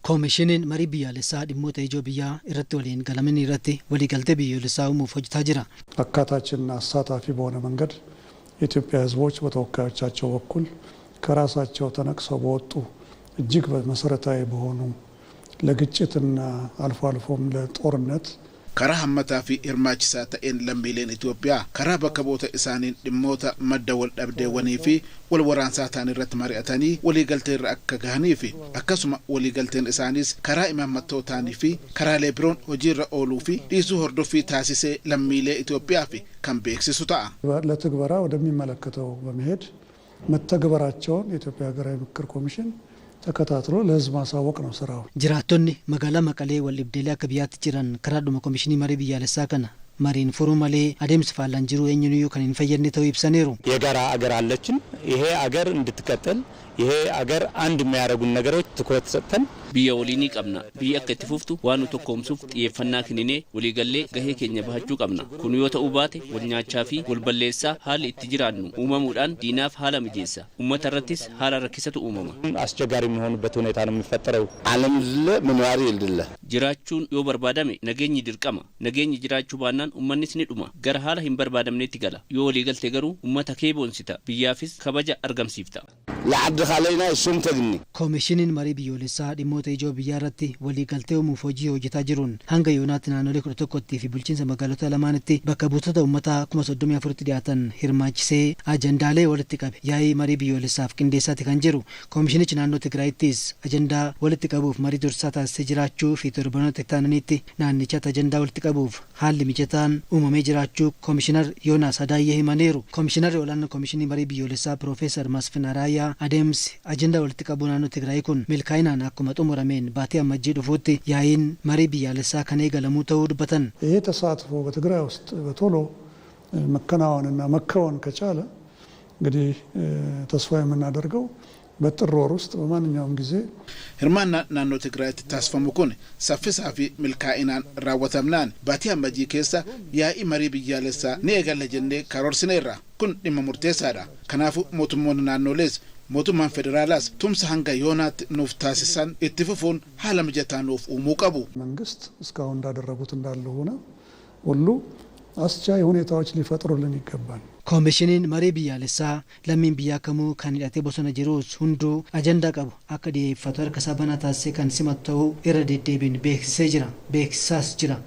Koomishiniin marii biyyaalessaa dhimmoota ijoo biyyaa irratti waliin galaman irratti waliigaltee biyyoolessaa uumuuf hojjetaa jira. አካታችንና አሳታፊ በሆነ መንገድ የኢትዮጵያ ሕዝቦች በተወካዮቻቸው በኩል ከራሳቸው ተነቅሰው በወጡ እጅግ መሰረታዊ በሆኑ ለግጭትና አልፎ አልፎም ለጦርነት Karaa hammataa fi hirmaachisaa ta'een lammiileen Itoophiyaa karaa bakka bu'oota isaaniin dhimmoota madda wal dhabdeewwanii fi wal waraansaa ta'an irratti mari'atanii waliigaltee irra akka gahanii fi akkasuma waliigalteen isaaniis karaa imaammattootaanii fi karaalee biroon hojiirra ooluu fi dhiisuu hordoffii taasisee lammiilee Itoophiyaa fi kan beeksisu ta'a. ለትግበራ ወደሚመለከተው በመሄድ መተግበራቸውን የኢትዮጵያ ሀገራዊ ምክክር ኮሚሽን ተከታትሎ ለሕዝብ ማሳወቅ ነው ስራው። Jiraattonni magaalaa Maqalee wal dhibdeelee akka biyyaatti jiran karaadhuma koomishinii marii biyyaalessaa kana mariin furuu malee adeemsa faallaan jiru eenyuuniyyuu kan hin fayyadne ta'uu ibsaniiru. የጋራ አገር አለችን። ይሄ አገር እንድትቀጥል ይሄ አገር አንድ የሚያደርጉን ነገሮች ትኩረት ሰጥተን Biyya waliinii qabna. Biyyi akka itti fuftu waan nu tokkoomsuuf xiyyeeffannaa kenninee waliigallee gahee keenya bahachuu qabna. Kun yoo ta'uu baate wal nyaachaa fi wal balleessaa haalli itti jiraannu uumamuudhaan diinaaf haala mijeessa. Uummata irrattis haala rakkisatu uumama. አስቸጋሪ የሚሆንበት ሁኔታ ነው የሚፈጠረው። ዓለም ዝለ ምንባር የልድለ Jiraachuun yoo barbaadame nageenyi dirqama. Nageenyi jiraachuu baannaan uummannis ni dhuma. Gara haala hin barbaadamnetti gala. Yoo waliigalte garuu uummata kee boonsita. Biyyaafis kabaja argamsiifta. ለዓዲ ካለይና እሱም ተግኒ Koomishiniin marii biyyoolessaa dhimmoota ijoo biyyaa irratti waliigaltee uumuuf hojii hojjetaa jiruun hanga yoonaatti naannolee 11tti fi bulchiinsa magaalota lamaanitti bakka buutota uummataa 34,000tti dhiyaatan hirmaachisee ajandaalee walitti qabe yaa'ii marii biyyoolessaaf qindeessaati kan jiru. Koomishinichi naannoo Tigraayittis ajandaa walitti qabuuf marii dursaa taasisee jiraachuu fi torbanoota itti aananitti naannichatti ajandaa walitti qabuuf haalli mijataan uumamee jiraachuu Koomishinar Yoonaas Adaayyee himaniiru. Koomishinarri olaanaa koomishinii marii biyyoolessaa Piroofeesar Masfin Araayyaa adeemsi ajandaa walitti qabuu naannoo Tigraay kun milkaa'inaan akkuma xumurameen baatii Ammajjii dhufuutti yaa'iin marii biyyaalessaa kan eegalamuu ta'uu dubbatan. ይሄ ተሳትፎ በትግራይ ውስጥ በቶሎ መከናወንና መከወን ከቻለ እንግዲህ ተስፋ የምናደርገው በጥር ወር ውስጥ በማንኛውም ጊዜ Hirmaannaan naannoo Tigraayitti taasifamu kun saffisaa fi milkaa'inaan raawwatamnaan baatii Ammajjii keessa yaa'ii marii biyyaalessaa ni eegalla jennee karoorsineerra. Kun dhimma murteessaadha. Kanaafuu mootummoonni naannolees mootummaan federaalaas tumsa hanga yoonaatti nuuf taasisan itti fufuun haala mijataa nuuf uumuu qabu. መንግስት እስካሁን እንዳደረጉት እንዳለ ሆነ ሁሉ አስቻይ ሁኔታዎች ሊፈጥሩልን ይገባል። Koomishiniin marii biyyaalessaa lammiin biyyaa kamuu kan hidhatee bosona jirus hunduu ajandaa qabu akka dhiyeeffatu harka isaa banaa taasisee kan simatu ta'uu irra deddeebiin beeksisee jira. Beeksisaas jira.